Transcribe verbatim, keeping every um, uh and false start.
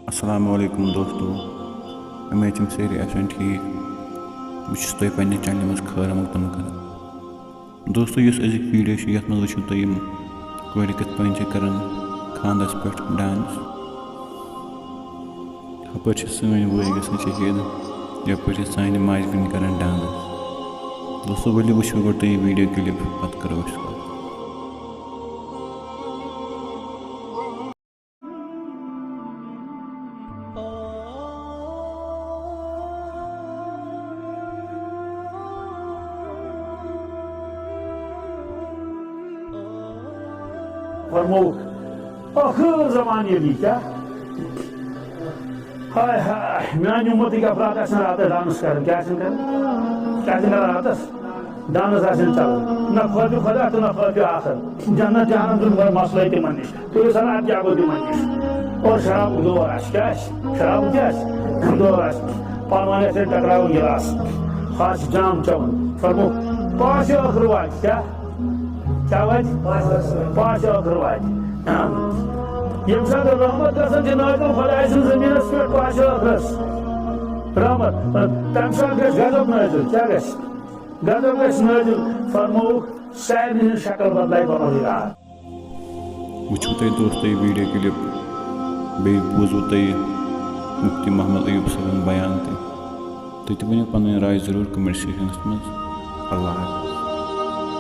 السلام علیکم دوستو، امید چھِم سٲری آسن ٹھیٖک۔ بہٕ چھُس تۄہہِ پننہِ چینلہِ منٛز خٲر مقدم کران۔ دوستو، یُس أزیُک ویڈیو چھُ، یتھ منٛز وٕچھِو تُہۍ یِم کورِ کِتھ پٲٹھۍ چھِ کران خاندرس پٮ۪ٹھ ڈانس۔ ہپٲرۍ چھِ سٲنۍ بٲے گژھان شہیٖد، یپٲرۍ چھِ سانہِ ماجہِ بیٚنہِ کران ڈانس۔ دوستو، ؤلِو وٕچھو گۄڈٕ تُہۍ یہِ ویڈیو کلپ، پتہٕ کرو أسۍ کتھ۔ فرمووُکھ، ٲخٕر زمانہٕ ییٚلہِ یی کیٛاہ؟ ہاے ہاے، میٛانہِ اُمتٕکۍ افراد آسن راتس ڈانس کران، کیٛاہ آسن کران؟ کیٛاہ آسن کران راتس؟ ڈانس آسن چلان، نہ خوفِ خدا تہٕ نہ خوفِ آخرت۔ جنت جہنم چھُنہٕ وۄنۍ مسلے تِمن نِش۔ تُہۍ وٕچھِو سا، اَتھ کیٛاہ گوٚو تِمن نِش؟ اور شرابُک دور آسہِ، کیٛاہ آسہِ؟ شرابُک کیٛاہ آسہِ؟ دور آسہِ۔ پانہٕ ؤنۍ آسہِ ٹکراوُن گِلاس، خاص جام چٮ۪وُن۔ فرموو، پاش ٲخٕر واتہِ، کیٛاہ؟ کیٛاہ واتہِ؟ پاش ٲخٕر واتہِ۔ ییٚمہِ ساتہٕ رحمت گژھان چھِ نٲزِل خۄداے سٕنٛز زٔمیٖنَس پٮ۪ٹھ پاش ٲخرَس، رحمت، تَمہِ ساتہٕ گژھِ غضب نٲزِل۔ کیٛاہ گژھِ؟ غضب گژھِ نٲزِل۔ فرمووُکھ، سارنٕے ہٕنٛز شکل بدلایہِ پروردگار۔ وٕچھِو تُہۍ دوستو یہِ ویڈیو کلپ، بیٚیہِ بوٗزِو تُہۍ مفتی محمد ایوب صٲبُن بیان تہِ۔ تُہۍ تہِ ؤنِو پنٕنۍ راے ضروٗر comment sectionس منٛز۔ اللہ حافظ۔